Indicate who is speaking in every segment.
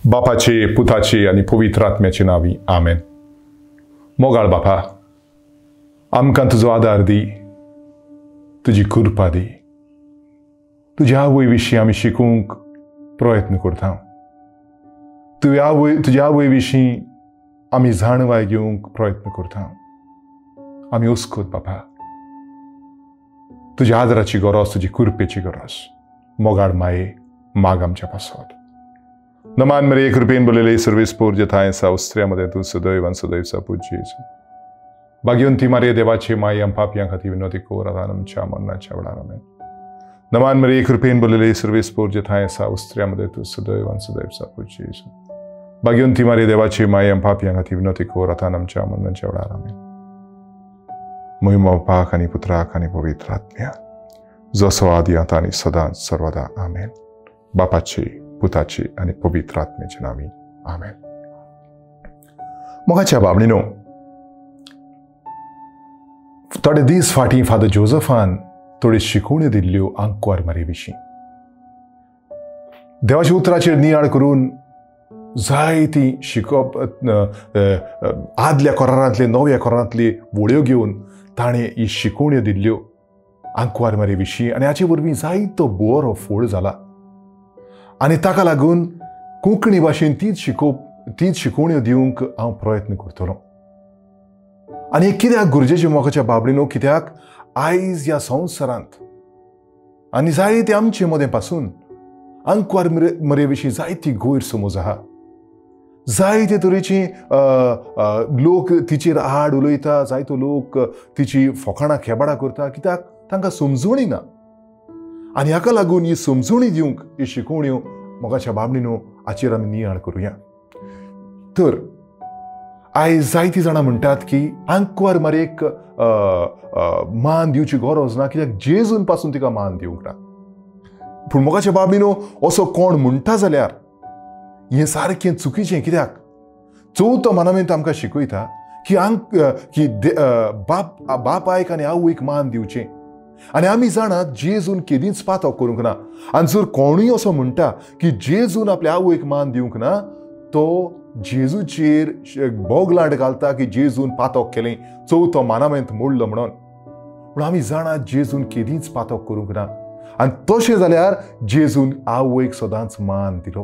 Speaker 1: बापाचे, पुताचे आनी पवित्र आत्म्याचे नांवी, आमेन. मोगाळ बापा, आमकां तुजो आदार दी, तुजी कृपा दी. तुज्या आवय विशीं आमी शिकूंक प्रयत्न करता. तुज्या आवय विशीं आमी जाणवाय घेवंक प्रयत्न करता. आमी उसकोत बापा, तुज्या आदाराची गरज, तुजी कृपेची गरज. मोगाळ माये, माग आमच्या पासत. नमान मरे कृपेन बोललेले सर्वेस्पोर जथाय सा उस्त्र्यामध्ये तूं सदैव आनी सदैव सा पूज्य जेजू. भाग्यवंती मारिये देवाची माई, आम पापयां खातीर विनवती कर आतां आमच्या मरणाच्या वेळार. आमेन. नमान मरे कृपेन बोललेले सर्वेस्पोर जथाय सा उस्त्र्यामध्ये तूं सदैव आनी सदैव सा पूज्य जेजू. भाग्यवंती मारिये देवाची माई, आम पापयां खातीर विनवती कर आतां आमच्या मरणाच्या वेळार. आमेन. महिमा बापाक आनी पुत्राक आनी पवित्र आत्म्या, जसो आदी आतां आनी सदांच सर्वदा. आमेन. बापाची, पुताची आनी पवित्र आत्म्याचे नांवी, आमेन. मोगाच्या बाबणीनो, थोडे दीस फाटीं फादर जोजफान थोड्यो शिकवण्यो दिल्ल्यो आंकवार मारये विशीं. देवाच्या उतराचेर नियाळ करून जायती शिकप, आदल्या कोरारांतले नव्या कोरारांतली वळ्यो घेवन ताणें ही शिकवण्यो दिल्ल्यो आंकवार मारये विशीं. आनी हाचे वरवीं जायतो बरो फोड जाला. आनी ताका लागून कोंकणी भाशेन तीच शिकवण्यो दिवंक हांव प्रयत्न करतलो. आनी कित्याक गरजेचें मोगाच्या बाबडीनो, कित्याक आयज ह्या संवसारांत आनी जायते आमचे मदें पासून आंकवार मरे विशीं जायती गैरसमज आहा. जायते तरेची लोक तिचेर आड उलयता, जायतो लोक तिची फोकाणां खेबाडां करता, कित्याक तांकां समजणी ना. आनी हाका लागून ही समजणी दिवंक ही शिकवण्यो मोगाच्या बाबडीनो हाचेर आमी नियाळ करुया. तर आयज जायतीं जाणां म्हणटात की आंकवार मारयेक मान दिवची गरज ना, कित्याक जेजून पासून तिका मान दिवंक ना. पूण मोगाच्या बाबडीनो, असो कोण म्हणटा जाल्यार हें सारकें चुकीचें. कित्याक चवथो मानामेंत आमकां शिकयता की बापायक आनी आवयक मान दिवचें. आनी आमी जाणात जेजून केदींच पातक करूंक ना. आनी जर कोणूय असो म्हणटा की जेजून आपल्या आवयक मान दिवंक ना, तो जेजूचेर बोगलांट घालता की जेजून पातक केलें, चवथो मानामेंत मोडलो म्हणून. पूण आमी जाणात जेजून केदींच पातक करूंक ना. आनी तशें जाल्यार जेजून आवयक सदांच मान दिलो.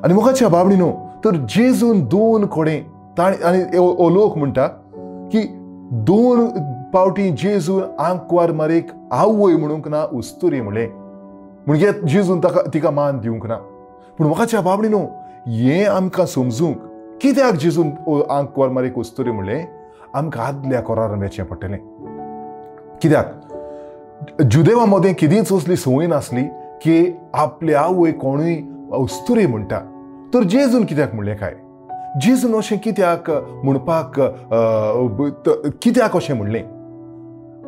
Speaker 1: आनी मोगाच्या बाबडीनो, तर जेजून दोन कडेन ताणें, आनी हो लोक म्हणटा की दोन पावटी जेजून आंकवार मारयेक आवय म्हणूंक ना, उस्तुरी म्हणलें, म्हणजे जेजून ताका तिका मान दिवंक ना. पूण मोगाच्या बाबडीनो, हें आमकां समजूंक कित्याक जेजून आंकवार मारयेक उस्तुरी म्हणलें, आमकां आदल्या कोरारान वचचें पडटलें. कित्याक जुदेवा मदें केदींच असली संवय नासली की आपले आवय कोणूय उस्तुरी म्हणटा. तर जेजून कित्याक म्हणलें काय, जेजून अशें कित्याक म्हणपाक, कित्याक अशें म्हणलें?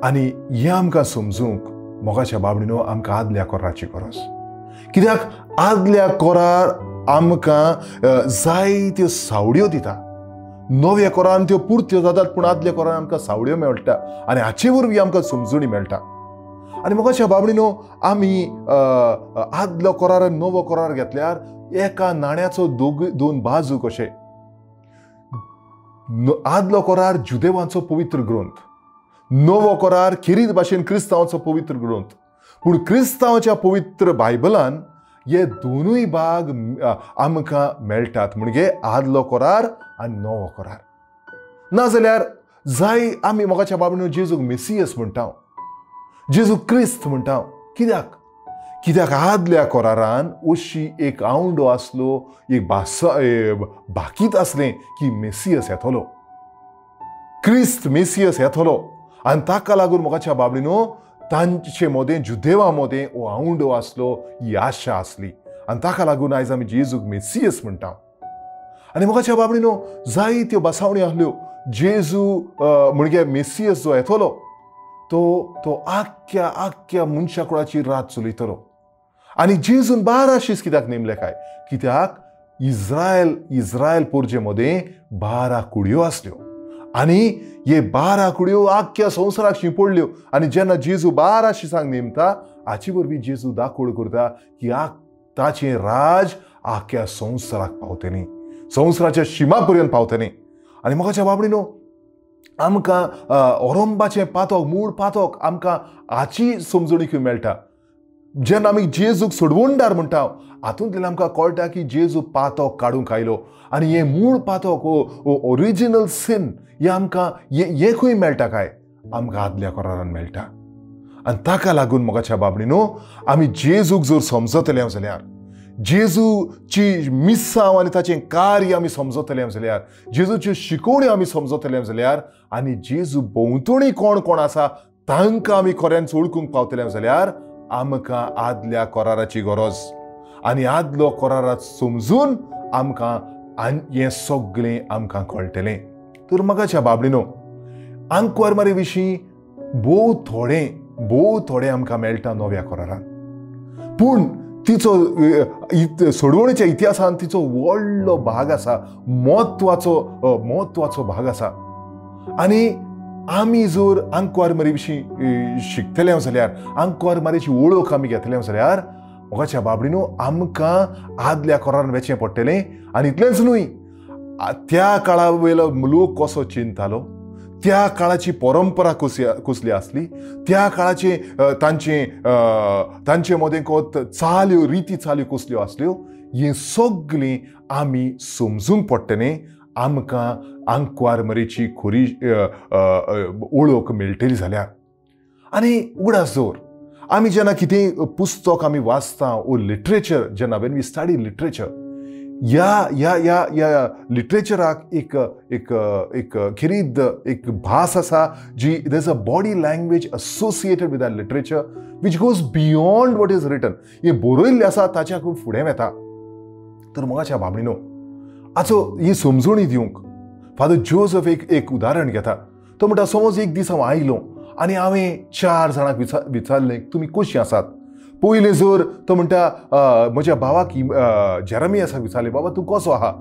Speaker 1: आनी हें आमकां समजूंक मोगाच्या बाबडीनो आमकां आदल्या कोराची गरज. कित्याक आदल्या कोरार आमकां जायत्यो सावड्यो दिता. नव्या कोरान त्यो पुरत्यो जातात, पूण आदल्या कोरान आमकां सावड्यो मेळटा आनी हाचे वरवीं आमकां समजणी मेळटा. आनी मोगाच्या बाबडीनो, आमी आदलो कोरार आनी नवो कोरार घेतल्यार एका नाण्याचो दोन बाजू कशे. आदलो कोरार जुदेवांचो पवित्र ग्रंथ, नवो कोरार खेरीत भाशेन क्रिस्तांवाचो पवित्र ग्रंथ. पूण क्रिस्तांवाच्या पवित्र बायबलान हे दोनूय भाग आमकां मेळटात, म्हणजे आदलो कोरार आनी नवो कोरार. नाजाल्यार जाय आमी मोगाच्या बाबडीनो जेजूक मेसियस म्हणटा, जेजू क्रिस्त म्हणटा. कित्याक? कित्याक आदल्या कोरारान अशी एक आवंडो आसलो, एक भाकीत आसलें की मेसियस येतलो, क्रिस्त मेसियस येतलो. आनी ताका लागून मोगाच्या बाबडीनो तांचे मदें, जुदेवा मदें हो आवंडो आसलो, ही आशा आसली. आनी ताका लागून आयज आमी जेजूक मेसियस म्हणटा. आनी मोगाच्या बाबडीनो, जायत्यो बसावण्यो आसल्यो जेजू म्हणजे मेसियस जो येतलो तो आख्ख्या आख्ख्या मनशा कुळाची रात चलयतलो. आनी जेजून 12 शीस कित्याक नेमले काय? कित्याक इस्रायल पोरजे मदें 12 कुडयो आसल्यो आनी हे 12 कुडयो आख्ख्या संवसाराक शिंपडल्यो. आनी जेन्ना जेजू 12 शिसांक नेमता, हाचे वरवीं जेजू दाखोवड करता की ताचें राज आख्या संवसाराक पावतली, संवसाराच्या शिमा पर्यंत पावतली. आनी मोगाच्या बाबडीनो, आमकां ओरंबाचें पातक, मूळ पातक आमकां हाची समजणी खंय मेळटा जेन्ना आमी जेजूक सोडवणदार म्हणटा. हातूंतल्यान आमकां कळटा की जेजू पातक काडूंक आयलो आनी हें मूळ पातक, ओरिजिनल सिन, हें आमकां हें खंय मेळटा काय? आमकां आदल्या करारान मेळटा. आनी ताका लागून मोगाच्या बाबडीनो, आमी जेजूक जर समजतले जाल्यार, जेजूची मिसांव आनी ताचें कार्य आमी समजतले जाल्यार, जेजूच्यो शिकोवण्यो आमी समजतले जाल्यार, आनी जेजू भोंवतणी कोण कोण आसा तांकां आमी खऱ्यान वळखूंक पावतले जाल्यार आमकां आदल्या कराराची गरज. आनी आदलो करारात समजून आमकां हें सगळें आमकां कळटलें. तर मोगाच्या बाबडीनो, आंकवार मारी विशीं भोव थोडें आमकां मेळटा नव्या करारान, पूण तिचो सोडवणेच्या इतिहासान तिचो व्हडलो भाग आसा, म्हत्वाचो भाग आसा. आनी आमी जर आंकवार मारी विशीं शिकतले जाल्यार, आंकवार मारीची वळख आमी घेतले जाल्यार मोगाच्या बाबडीनो, आमकां आदल्या करारान वचचें पडटलें. आनी इतलेंच न्हय, त्या काळा वयलो लोक कसो चिंततालो, त्या काळाची परंपरा कसली आसली, त्या काळाचे तांचे मदें चाल्यो, रिती चाल्यो कसल्यो आसल्यो, हें सगळें आमी समजूंक पडटलें. आमकां आंकवार मरीची खरी वळख मेळटली जाल्यार. आनी उगडास दवर, आमी जेन्ना कितेंय पुस्तक आमी वाचता ओ लिटरेचर, जेन्ना when we study literature, ह्या ह्या ह्या ह्या लिटरेचराक एक एक एक खेरीत एक भास आसा जी there is a body language associated with that literature which goes beyond what is written. हें बरयल्लें आसा ताच्या खूब फुडें वता. तर मोगाच्या बाबडीनो, आचो ही समजणी दिवंक फादर जोजफ एक उदाहरण घेता. तो म्हणटा, समज एक दीस हांव आयलो आनी हांवें 4 जाणांक विचारलें तुमी कशीं आसात. पयलें जर तो म्हणटा म्हज्या भावाक जेरमियासाक विचारलें, बाबा तूं कसो आहा?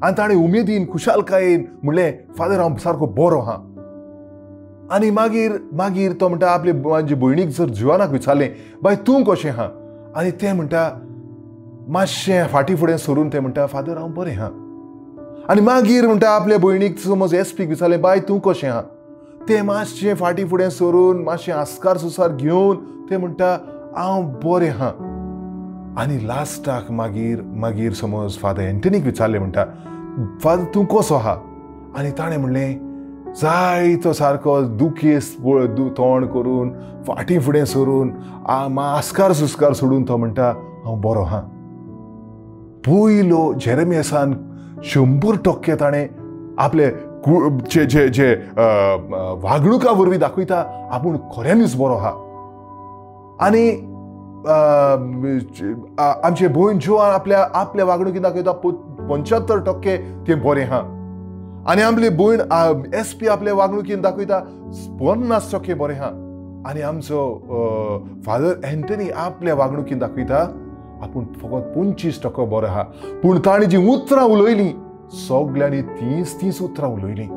Speaker 1: आनी ताणें उमेदीन खुशालकायेन म्हणलें, फादर हांव सारको बरो आहा. आनी मागीर मागीर तो म्हणटा आपले म्हाजे भयणीक जर जुवानाक विचारलें, बाय तूं कशें आहा? आनी तें म्हणटा मातशें फाटीं फुडें सरून तें म्हणटा, फादर हांव बरें आहा. आनी मागीर म्हणटा आपल्या भयणीक समज एसपीक विचारलें, बाय तूं कशें आहा? तें मातशें फाटीं फुडें सरून मातशें आस्कार सुसार घेवन तें म्हणटा हांव बरें आहा. आनी लास्टाक मागीर मागीर समज फादर एंटनीक विचारलें, म्हणटा फादर तूं कसो आहा? आनी ताणें म्हणलें जायतो सारको दुखेस्त तोंड करून फाटीं फुडें सरून आस्कार सुस्कार सोडून तो म्हणटा हांव बरो आहा. पयलो जेरेमियासान 100% ताणें आपले जे जे जे वागणुका वरवीं दाखयता आपूण खऱ्यांनीच बरो आहा. आनी आमचे भयण जोआन आपल्या आपल्या वागणुकीन दाखयता 75% तें बरें आहा. आनी आमली भयण एस पी आपल्या वागणुकीन दाखयता 50% बरें आहा. आनी आमचो फादर एंटनी आपल्या वागणुकीन दाखयता आपूण फकत 25% बरो आहा. पूण ताणें जीं उतरां उलयलीं सगल्यांनी तींच तींच उतरां उलयलीं.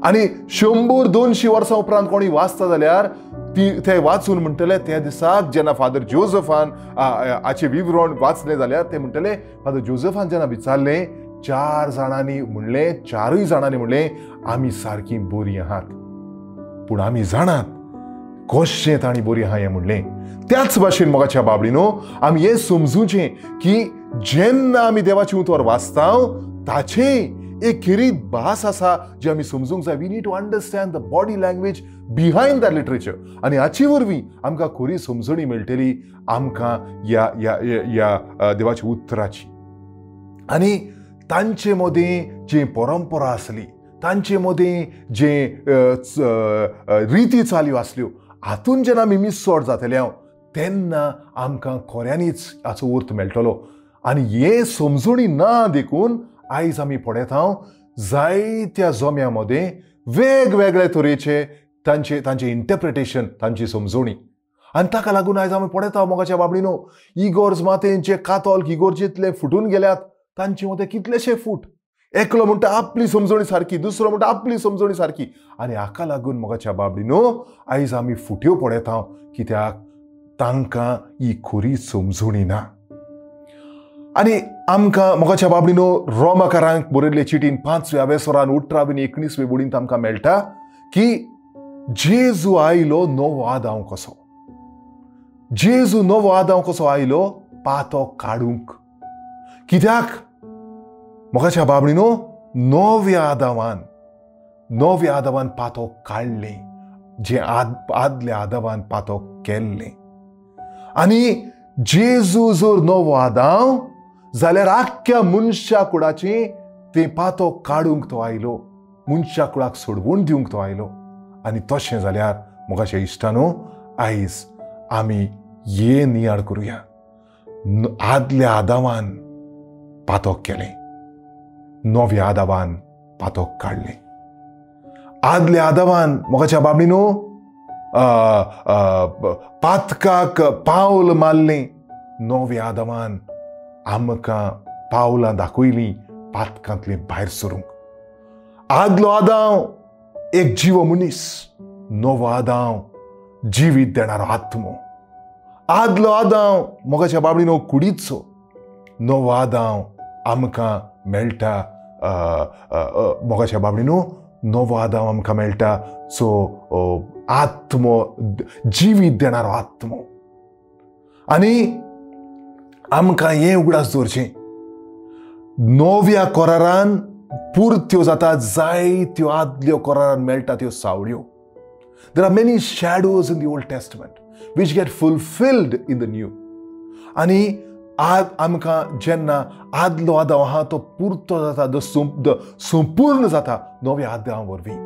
Speaker 1: आनी 100-200 वर्सां उपरांत कोणी वाचता जाल्यार ती ते वाचून म्हणटले त्या दिसाक जेन्ना फादर जोजफान हाचें विवरण वाचलें जाल्यार ते म्हणटले फादर जोजफान जेन्ना विचारलें 4 जाणांनी म्हणलें, 4 जाणांनी म्हणलें आमी सारकीं बरीं आहात, पूण आमी जाणात कशें तांणी बरीं आहा हें म्हणलें. त्याच भाशेन मोगाच्या बाबडीनो, आमी हें समजुचें की जेन्ना आमी देवाचें उतर वाचता ताचें एक खेरीत भास आसा जी आमी समजूंक जाय. We need to understand the body language behind the literature. आनी हाचे वरवीं आमकां खरी समजणी मेळटली आमकां ह्या ह्या ह्या देवाच्या उतराची. आनी तांचे मदीं जी परंपरा आसली, तांचे मदीं जे रिती चाल्यो आसल्यो, हातून जेन्ना आमी मिसोड जातले हांव तेन्ना आमकां खऱ्यांनीच हाचो अर्थ मेळटलो. आनी हे समजणी ना देखून आयज आमी पळयता जायत्या जम्या मदें वेगवेगळे तरेचे तांचे तांचे इंटरप्रिटेशन, तांची समजणी. आनी ताका लागून आयज आमी पळयता मोगाच्या बाबडीनो, इगोर्ज मातेंचे कातोल्क इगोर्जेंतले फुटून गेल्यात तांचे मदें कितलेशे फूट. एकलो म्हणटा आपली समजणी सारकी, दुसरो म्हणटा आपली समजणी सारकी. आनी हाका लागून मोगाच्या बाबडीनो आयज आमी फुट्यो पळयता कित्याक तांकां ही खरी समजणी ना. आनी आमकां मोगाच्या बाबडीनो रोमाकारांक बरयल्ले चिटीन 5व्या वेसरान 18वी आनी 19वी वळींत आमकां मेळटा की जेजू आयलो नवो आदांव कसो. जेजू नवो आदांव कसो आयलो पातो काडूंक. कित्याक मोगाच्या बाबडीनो नव्या आदावान पातो काडलें, जें आदल्या आदावान पातो केल्लें. आनी जेजू जर नवो आदांव जाल्यार आख्ख्या मनशा कुडाची तें पातो काडूंक तो आयलो, मनशा कुडाक सोडवून दिवंक तो आयलो. आनी तशें जाल्यार मोगाच्या इश्टानो आयज आमी ये नियाळ करुया. आदल्या आदावान पातोक केलें, नव्या आदावान पातोक काडलें. आदल्या आदावान मोगाच्या बाबडीनो पातकाक पावल मारलें, नव्या आदावान आमकां पावलां दाखयलीं पातकांतलीं भायर सरूंक. आदलो आदांव एक जिवो मनीस, नवो आदांव जिवीत देणारो आत्मो. आदलो आदांव मोगाच्या बाबडीनो कुडीचो, नवो आदांव आमकां मेळटा मोगाच्या बाबडीनो नवो आदांव आमकां मेळटा सो आत्मो, जिवीत देणारो आत्मो. आनी आमकां हें उगडास दवरचें, नव्या करारान पुरत्यो जाता जायत्यो आदल्यो करारान मेळटा त्यो सावळ्यो. There are many shadows in the Old Testament which get fulfilled in the New. आनी आमकां जेन्ना आदलो आदांव आहा तो पुरतो जाता, संपूर्ण जाता नव्या आदांव वरवीं.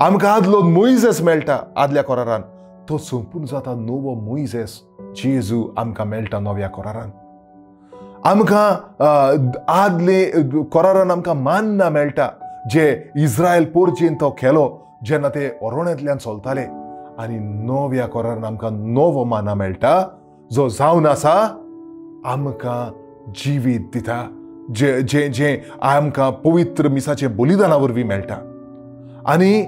Speaker 1: आमकां आदलो मोयजेस मेळटा आदल्या करारान, तो संपूर्ण जाता नवो मोयजेस जेजू आमकां मेळटा नव्या करारान. आमकां आदले करारान आमकां मान्ना मेळटा जे इस्रायल पोरचेन तो केलो जेन्ना ते ओरोण्यांतल्यान चलताले. आनी नव्या करारान आमकां नवो माना मेळटा जो जावन आसा आमकां जिवीत दिता, जे जे जे आमकां पवित्र मिसाचे बलिदाना वरवीं मेळटा. आनी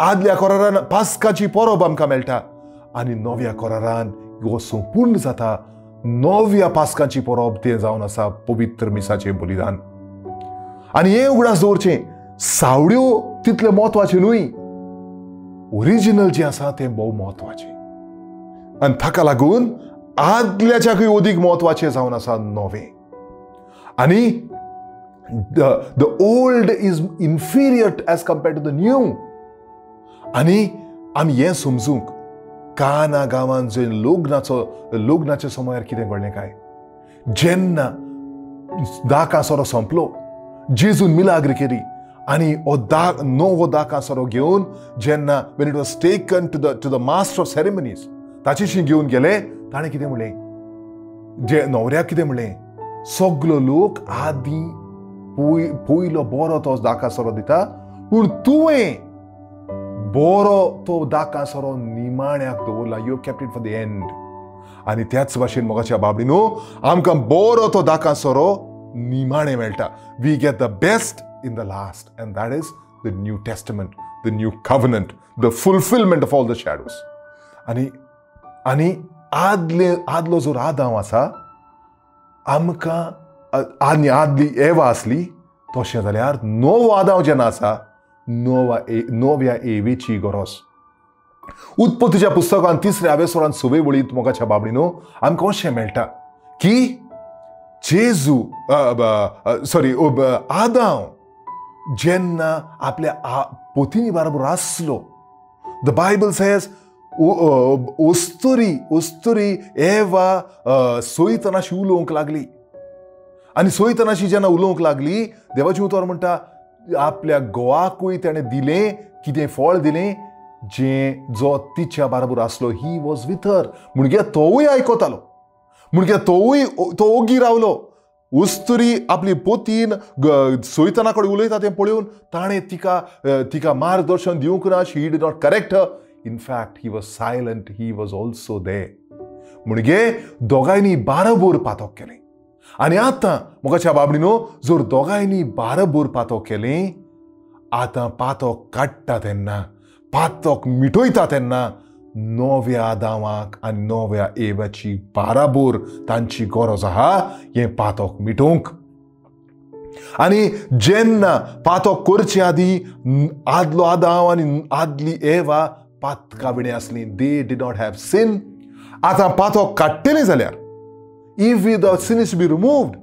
Speaker 1: आदल्या करारान पास्काची परब आमकां मेळटा आनी नव्या करारान हो संपूर्ण जाता नव्या पास्काची परब, तें जावन आसा पवित्र मिसाचें बलिदान. आनी हें उगडास दवरचें, सावड्यो तितलें म्हत्वाचें न्हय, ओरिजिनल जें आसा तें भोव म्हत्वाचें. आनी ताका लागून आदल्याच्याकूय अदीक म्हत्वाचें जावन आसा नवें. आनी the old is inferior as compared to the new. आनी आमी हें समजूंक काना गांवांत जंय लग्नाच्या समयार कितें घडलें काय, जेन्ना दाका सोरो सोंपलो, जेजून मिलाग्र केली आनी हो नवो दाका सोरो घेवन जेन्ना when it was taken to the master of ceremonies ताचेशी घेवन गेले, ताणें कितें म्हणलें, जे न्हवऱ्याक कितें म्हणलें, सगलो लोक आदीं पयलो बरो तो दाका सोरो दिता, पूण तुवें बरो तो दाका सोरो निमाण्याक दवरला, you kept it for the end. आनी त्याच भाशेन मोगाच्या बाबडीनो आमकां बरो तो दाका सोरो निमाणे मेळटा. We get the best in the last, and that is the New Testament, the new covenant, the fulfilment of all the shadows. आनी आनी आदलो जो आदांव आसा आमकां आनी आदली एवा आसली, तशें जाल्यार नवो आदांव जेन्ना आसा नव्या एवेची गरज. उत्पत्तीच्या पुस्तकान 3ऱ्या आवेसरान 6वे वळींत मोगाच्या बाबडीनो आमकां अशें मेळटा की जेजू सॉरी आदांव जेन्ना आपल्या पोतिनी बरोबर आसलो, the Bible says ओस्तरी एवा सोयतनाशी उलोवंक लागली. आनी सोयतनाशी जेन्ना उलोवंक लागली, देवाचें उतर म्हणटा आपल्या घोवाकूय ताणें दिलें कितें फळ दिलें जें जो तिच्या बरोबर आसलो, he was with her. म्हणगे तोवूय आयकतालो, म्हणगे तोवूय तो ओगी रावलो. उस्तुरी आपली पोतीन सोयतना कडेन उलयता तें पळोवन ताणें तिका तिका मार्गदर्शन दिवंक ना. She did not correct her. In fact he was silent, he was also there. म्हणजे दोगांयनी बाराबोर पातक केलें. आनी आतां मोगाच्या बाबडीनो, जर दोगांयनी बाराबोर पातक केलें, आतां पातक काडटा तेन्ना, पातक मिटयता तेन्ना नव्या आदामाक आनी नव्या एवाची बाराबोर तांची गरज आहा हें पातक मिटोवंक. आनी जेन्ना पातक करचे आदीं आदलो आदाम आनी आदली एवा पातका विणें आसली, they did not have sin. आतां पातक काडटलें जाल्यार, if the sin is be removed,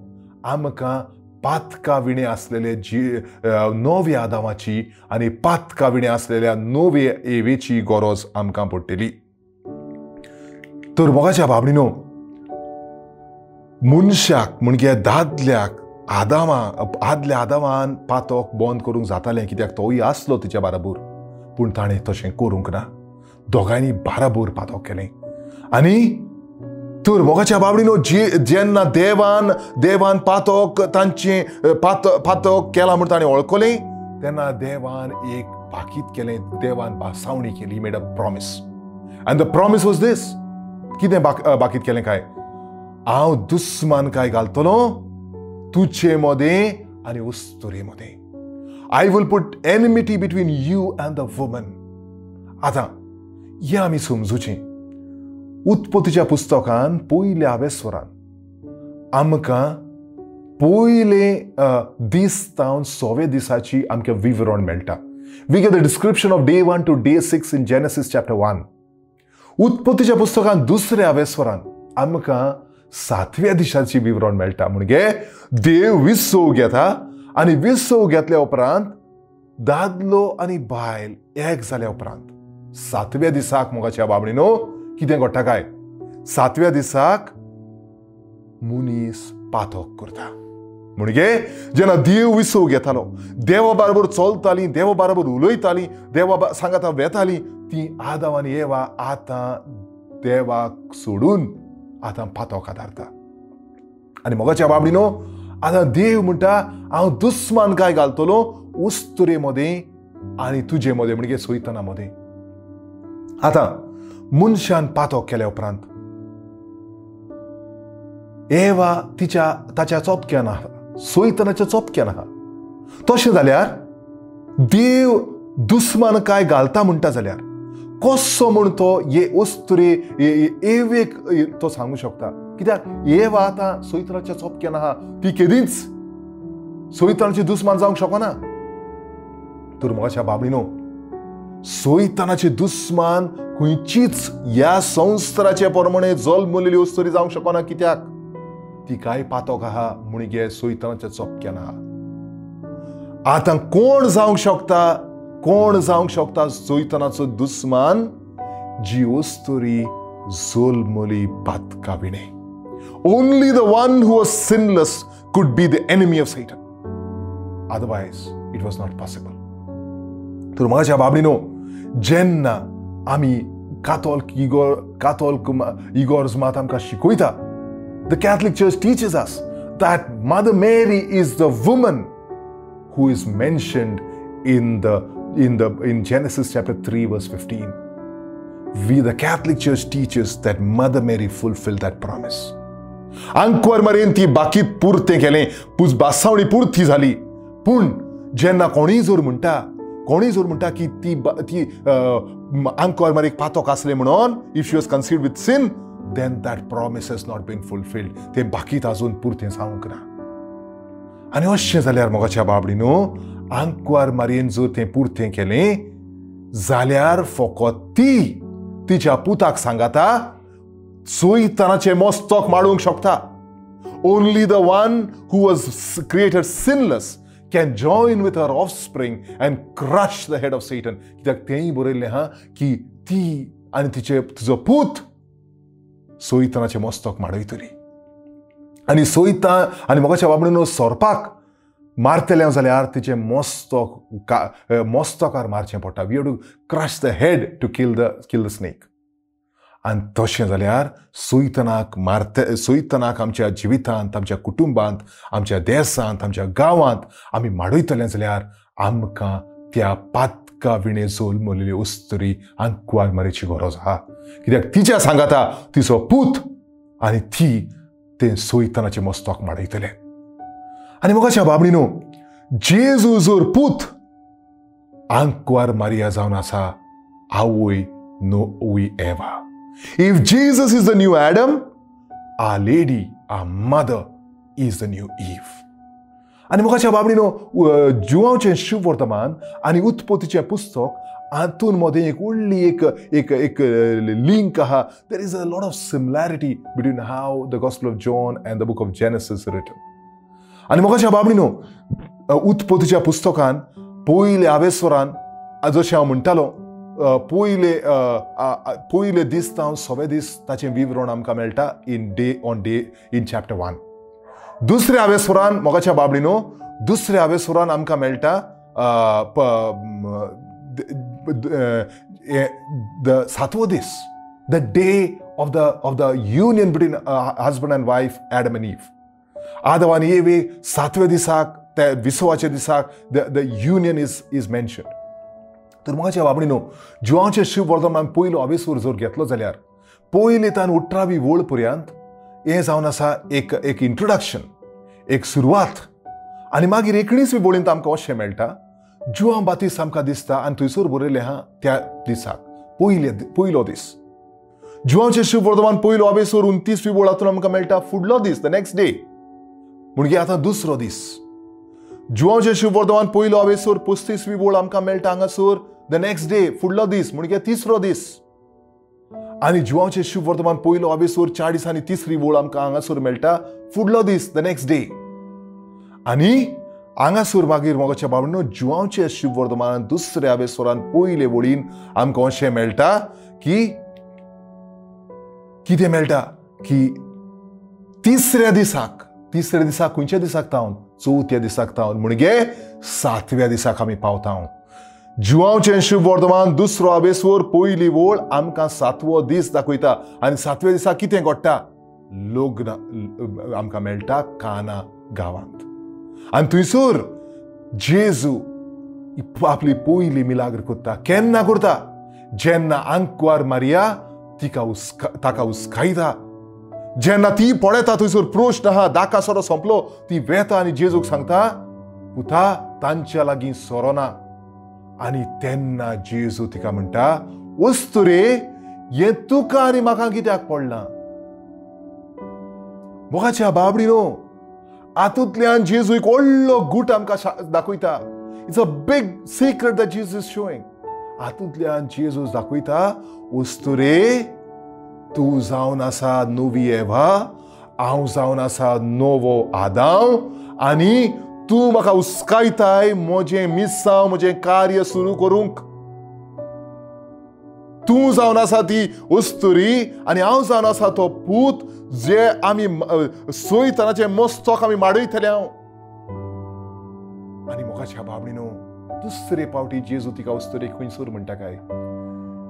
Speaker 1: आमकां पातका विणें आसलेले जी नव्या आदामाची आनी पातका विणें आसलेल्या नवे एवेची गरज आमकां पडटली. तर मोगाच्या बाबणीनो, मनशाक म्हणजे दादल्याक आदामा आदल्या आदामान पातक बंद करूंक जातालें, कित्याक तोय आसलो तिच्या बाराबोर, पूण ताणें तशें करूंक ना. दोगांयनी बाराबोर पातक केलें. आनी तर मोगाच्या बाबडीनो, जेन्ना देवान देवान पातक तांचें पातक केलां म्हूण ताणें वळखलें, तेन्ना देवान एक भाकीत केलें, देवान भासावणी केली, made a promise. And the promise was this. कितें बाकीत केलें काय? हांव दुस्मान काय घालतलो तुजे मदें आनी उस्तुरे मदें. I will put enmity between you and the woman. आतां हें आमी समजुचें, उत्पत्तीच्या पुस्तकान पयल्या वेस्वरान आमकां पयले दीस तावन सवे दिसाची आमकां विवरण मेळटा. We get the description of day 1 to day 6 in Genesis chapter 1. उत्पत्तीच्या पुस्तकान दुसऱ्या वेस्वरान आमकां सातव्या दिसाची विवरण मेळटा. म्हणजे देव विसव घेता आनी विसव घेतल्या उपरांत दादलो आनी बायल एक जाल्या उपरांत सातव्या दिसाक मोगाच्या बाबणीनो कितें घडटा काय? सातव्या दिसाक मनीस पातक करता. म्हणजे जेन्ना देव विसव घेतालो, देवा बरोबर चलताली, देवा बरोबर उलयताली, देवा सांगाता वेताली, ती आदाम आनी एवा आतां देवाक सोडून आतां पातक आदारता. आनी मोगाच्या बाबडीनो, आतां देव म्हणटा हांव दुस्मान काय घालतलो उस्तुरे मदें आनी तुजे मदें, म्हणजे सैताना मदें. आतां मनशान पातक केल्या उपरांत एवा तिच्या ताच्या चोपक्यान आहा, सैतानाच्या चोपक्यान आहा. तशें जाल्यार देव दुस्मान काय घालता म्हणटा जाल्यार कसो म्हूण तो हे अस्तुरे एवेक तो सांगू शकता? कित्याक एवा आतां सैतानाच्या चोपक्यान आहा, ती केदींच सैतानाची दुस्मान जावंक शकना. तर मोगाच्या बाबडीनो, सैतानाची दुस्मान खंयचीच ह्या संवसाराचे प्रमाणे जल्मलेली अस्तुरी जावंक शकना, कित्याक ती काय पातक आहा, म्हणजे सैतानाच्या चोपक्यान आहा. आतां कोण जावंक शकता? कोण जावंक शकता सैतानाचो दुस्मान? जी अस्तुरी जल्मली Patkai विणें. Only the one who was sinless could be the enemy of Satan. Otherwise it was not possible. तर म्हज्या बाबडीनो, जेन्ना आमी कातोल्क इगोर्ज मात आमकां शिकयता, the Catholic Church teaches us that Mother Mary is the woman who is mentioned in Genesis chapter 3 verse 15. We, the Catholic Church, teaches that Mother Mary fulfilled that promise. आंकवार मरेन ती बाकी पुरतें केलें, बासावणी पुरती जाली. पूण जेन्ना कोणीय जर म्हणटा की ती ती आंकवार मारीक पातक आसलें म्हणून, if she was conceived with sin, then that promise has not been fulfilled. तें बाकीत अजून पुरतें जावंक ना. आनी अशें जाल्यार मोगाच्या बाबडीनो, आंकवार मारयेन जर तें पुरतें केलें जाल्यार फकत ती तिच्या पुताक सांगाता सैतानाचें मस्तक माडूंक शकता. Only the one who was created sinless can join with her offspring and crush the head of Satan. कित्याक तेंय बरयल्लें आहा की ती आनी तिचे तिजो पूत सैतानाचें मस्तक माडयतली. आनी सैतान आनी मोगाच्या बाबडीनो, सोरपाक मारतलें जाल्यार तिचें मस्तक मस्तकार मारचें पडटा. We have to crush the head to kill the snake. आनी तशें जाल्यार सैतानाक सैतानाक आमच्या जिवितांत, आमच्या कुटुंबांत, आमच्या देसांत, आमच्या गांवांत आमी माडयतले जाल्यार आमकां त्या पातका विणें जल्मलेली अस्तुरी आंकवार मारीची गरज आहा. कित्याक तिच्या सांगाता तिचो पूत आनी ती तें सैतानाचें मस्तक माडयतले. आनी मोगाच्या बाबडीनो, जेजू जर पूत आंकवार मारिया जावन आसा, आवय नवी एवा. If Jesus is the new Adam, our lady, our mother is the new Eve. आनी मोगाच्या बाबडीनो, जुवांचें शुभवर्तमान आनी उत्पत्तीचें पुस्तक हातून मदें एक व्हडली एक एक एक लिंक आहा. There is a lot of similarity between how the gospel of John and the book of Genesis written. आनी मोगाच्या बाबडीनो, उत्पत्तीच्या पुस्तकान पयले आवेस्वरान जशें हांव म्हणटालो, पयले पयले दीस तावन सवे दीस ताचें विवरण आमकां मेळटा in day on day in chapter 1. दुसऱ्या आवेस्वरान मोगाच्या बाबडीनो, दुसऱ्या आवेस्वरान आमकां मेळटा the सातवो दीस, the day of the union between husband and wife, Adam and Eve. आदम आनी एवे सातव्या दिसाक, त्या विसवाच्या दिसाक the union is mention. तर मोगाच्या बाबडीनो, जुवांचें शिववर्धमान पयलो आवेस्वर जर घेतलो जाल्यार पयले तान 18वी वळ पर्यंत हें जावन आसा एक एक इंट्रोडक्शन, एक सुरवात. आनी मागीर 19वी वळींत आमकां अशें मेळटा, जुवां बातीस आमकां दिसता आनी थंयसर बरयलें आहा त्या दिसाक पयलो दीस. जुवांचें शिववर्धमान पयलो आवेस्वर 29वी वळ हातून आमकां मेळटा फुडलो दीस, the next day, म्हणजे आतां दुसरो दीस. जुवांचें शिववर्धमान पयलो आवेस्वर 35वी वळ आमकां मेळटा हांगासर the next day, फुडलो दीस म्हणजे तिसरो दीस. आनी जुवांचें शुभवर्तमान पयलो आवेस्वर 40 आनी 3री वळ आमकां हांगासर मेळटा फुडलो दीस, the next day. आनी हांगासर मागीर मोगाच्या बाबडीनो, जुवांचें शुभवर्तमान दुसऱ्या आवेस्वरान पयले वळीन आमकां अशें मेळटा की कितें मेळटा की तिसऱ्या दिसाक, तिसऱ्या दिसाक खंयच्या दिसाक तावन, चवथ्या दिसाक तावन म्हणजे सातव्या दिसाक आमी पावता. जुवांचें शुभवर्तमान दुसरो आवेस्वर पयली वळ आमकां सातवो दीस दाखयता. आनी सातव्या दिसा कितें घडटा, लग्न आमकां मेळटा काना गांवांत. आनी थंयसर जेजू आपली पयली मिलाग्र करता. केन्ना करता, जेन्ना आंकवार मारिया तिका ताका उस्कायता. जेन्ना ती पळयता थंयसर प्रश्न आहा, दाका सोरो सोंपलो, ती वेता आनी जेजूक सांगता, पुता तांच्या लागीं सोरो ना. आनी तेन्ना जेजू तिका म्हणटा, वस्तुरे हें तुका आनी म्हाका कित्याक पडलां. मोगाच्या बाबडीनो, हातूंतल्यान जेजू एक व्हडलो गूट आमकां दाखयता. It's a big secret that Jesus is showing. हातूंतल्यान जेजू दाखयता, वस्तुरे तूं जावन आसा नवी एवा, हांव जावन आसा नवो आदांव, आनी तूं म्हाका उस्कायताय म्हजें मिसांव, म्हजें कार्य सुरू करूंक. तूं जावन आसा ती अस्तुरी आनी हांव जावन आसा तो पूत, जे आमी सैतानाचें मस्तक आमी माडयतले हांव. आनी मोगाच्या बाबडीनो, दुसरे पावटी जेजू तिका अस्तुरेक खंयसर म्हणटा काय,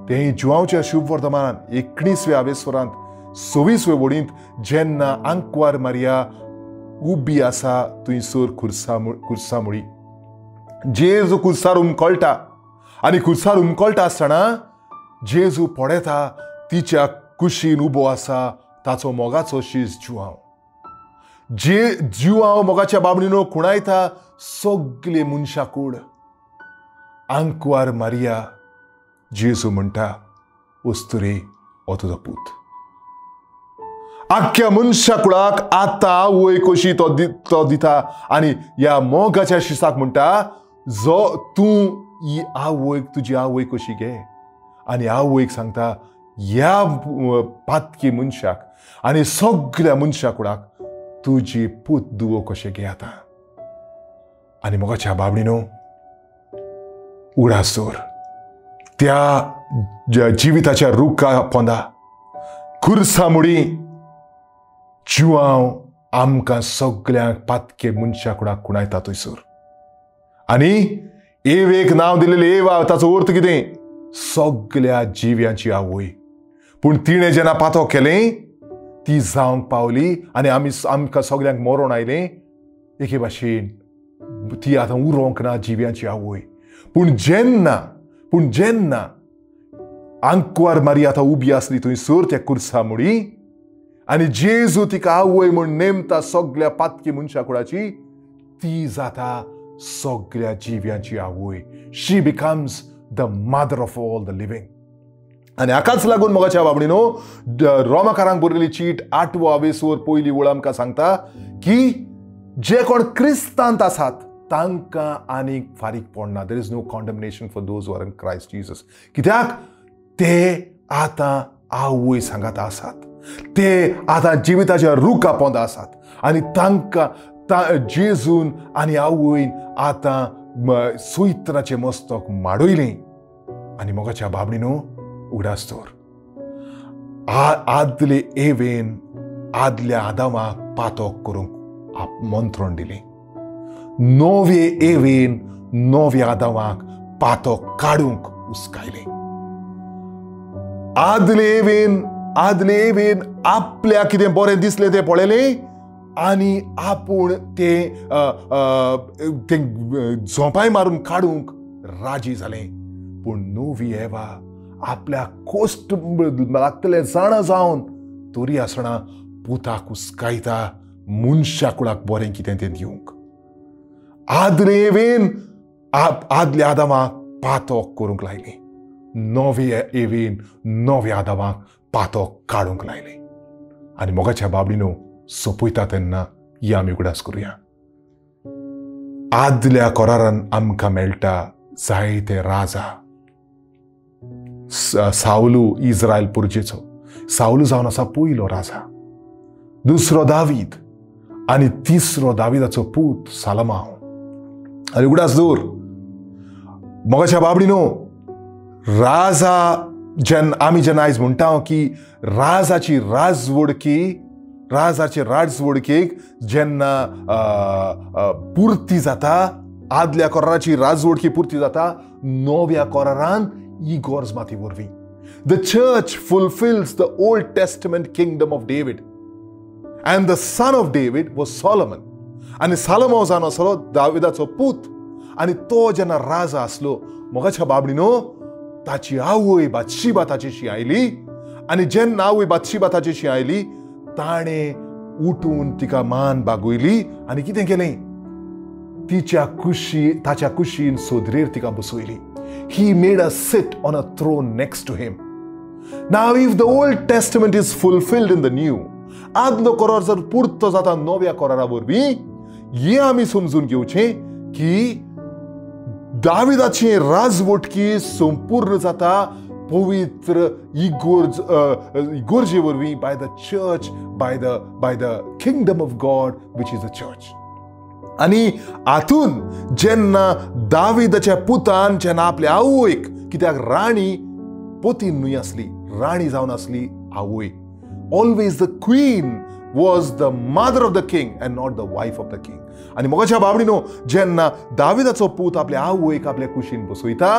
Speaker 1: तें जुवांवच्या शुभवर्तमानान 19व्या आवेस्वरांत 26वे वळींत जेन्ना आंकवार मारिया उबी आसा थंयसर खुर्सा मुळी, जेजू खुर्सार उमकळटा. आनी खुर्सार उमकळटा आसतना जेजू पळयता तिच्या कुशीन उबो आसा ताचो मोगाचो शीस जुवांव. जे जुवांव मोगाच्या बाबडीनो खुणायता सगळे मनशा कूड. आंकवार मारिया जेजू म्हणटा, अस्तुरे हो तुजो पूत. आख्या मनशा कुळाक आतां आवय कशी तो दिता. आनी ह्या मोगाच्या शिसाक म्हणटा, जो तूं ही आवयक तुजी आवय कशी घे. आनी आवयक सांगता, ह्या पातकी मनशाक आनी सगळ्या मनशा कुळाक तुजी पूत दुवो कशें घे आतां. आनी मोगाच्या बाबडीनो, उडास दवर त्या जिविताच्या रुखा पोंदा खुर्सा मुडी जुवांव आमकां सगळ्यांक पातके मनशा कुडाक खुणायता थंयसर. आनी एवेक नांव दिलेलें एवा, ताचो अर्थ कितें, सगळ्या जिव्यांची आवय. पूण तिणें जेन्ना पातो केलें ती जावंक पावली आनी आमी आमकां सगळ्यांक मरण आयलें. एके भाशेन ती आतां उरोंक ना जिव्यांची आवय. पूण जेन्ना आंकवार मारी आतां उबी आसली थंयसर त्या खुर्सा मुडी आनी जेजू तिका आवय म्हूण नेमता सगळ्या पातकी मनशा कुळाची, ती जाता सगळ्या जिव्यांची आवय. She becomes the mother of all the living. आनी हाकाच लागून मोगाच्या बाबडीनो रोमाकारांक बरयल्ली चीट 8वो आवेसोर पयली वळ आमकां सांगता की जे कोण क्रिस्तांत आसात तांकां आनीक फारीक पडना. There is no condemnation for those who are in Christ Jesus. कित्याक ते आतां आवय सांगात आसात, ते आतां जिविताच्या रुखा पोंदा आसात आनी तांकां जेजून आनी आवयन आतां सुयत्राचें मस्तक माडयलें. आनी मोगाच्या बाबडीनो उगडास दवर, आदले एवेन आदल्या आदामाक पातोक करूंक मंत्रण दिलें, नवे एवेन नव्या आदामाक पातोक काडूंक उस्कायलें. आदले एवेन आपल्याक कितें बरें दिसलें तें पळयलें आनी आपूण तें झोंपाय मारून काडूंक राजी जालें. पूण नवी एवा आपल्याक कोश्ट लागतले जाणा जावन तरी आसतना पुताक उस्कायता मनशा कुळाक बरें कितें तें दिवंक. आदले एवेन आदल्या आदामाक पातोक करूंक लायलें, नवे एवेन नव्या आदामाक पातोक काडूंक लायलें. आनी मोगाच्या बाबडीनो सोंपयता तेन्ना ही आमी उगडास करुया, आदल्या कोरारान आमकां मेळटा जायते राजा. सावलू इस्रायल पुर्जेचो, सावलू जावन आसा पयलो राजा, दुसरो दावीद आनी तिसरो दावीदाचो पूत सालमांव. आनी उगडास दवर मोगाच्या बाबडीनो, राजा जेन्ना आमी जेन्ना आयज म्हणटा की राजाची राजवडकी, राजाचे राजवडकेक जेन्ना पुर्ती जाता, आदल्या कोराराची राजवडकी पुर्ती जाता, नव्या कोरारान इगोर्ज माती वरवीं The church fulfills the Old Testament kingdom of David. And the son of David was Solomon. आनी सालोमो जावन आसलो दाविदाचो पूत. आनी तो जेन्ना राजा आसलो मोगाच्या बाबडीनो ताची आवय बातशिबा ताचेशी आयली. आनी जेन्ना आवय बातशिबा ताचेशी आयली ताणें उठून तिका मान बागयली आनी कितें केलें, तिच्या कुशी ताच्या कुशीन सोदरेर तिका बसयली. He made her sit on a throne next to him. Now if the Old Testament is fulfilled in the new, आदलो कोरार जर पुर्तो जाता नव्या कोरारा वरवीं, हें आमी समजून घेवचें की दाविदाची राजवटकी संपूर्ण जाता पवित्र इगोर्ज इगोर्जे वरवीं, by the church, by the kingdom of God which is the church. आनी हातून जेन्ना दाविदाच्या पुतान जेन्ना आपल्या आवयक, कित्याक राणी पोतीन न्हय आसली, राणी जावन आसली आवय. Always the queen was the mother of the king and not the wife of the king. आनी मोगाच्या बाबडीनो जेन्ना दाविदाचो पूत आपल्या आवयक आपल्या कुशीन बसयता,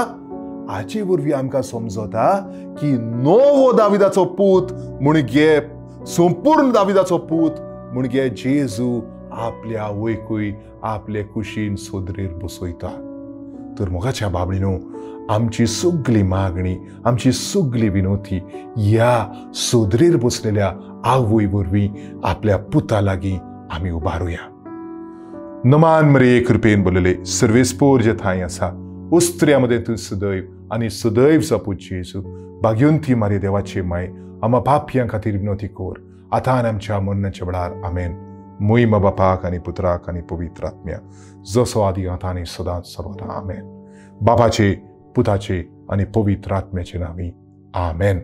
Speaker 1: हाचे वरवीं आमकां समजता की नवो दाविदाचो पूत म्हणजे संपूर्ण दाविदाचो पूत म्हणजे जेजू आपल्या आवयकूय आपले कुशीन सोदरेर बसयता. तर मोगाच्या बाबडीनो आमची सगली मागणी, आमची सगली विनोती ह्या सोदरेर बसलेल्या आवय वरवीं आपल्या पुता लागीं आमी उबारुया. नमान मरे कृपेन बोलले सर्वेस्पोर जे थांय आसा उस्त्र्या मदें तूं सदैव आनी सदैव सपूत जेजू भाग्यवंती मारे देवाची माय आमा पापयां खातीर विनोती कोर आतां आनी आमच्या मरणाच्या वेळार. आमेन. मोहिमा बापाक आनी पुत्राक आनी पवित्र आत्म्या, जसो आदी आतां आनी सदांच सर्वदा. आमेन. बापाचे, पुताचे आनी पवित्र आत्म्याचे नांवी. आमेन.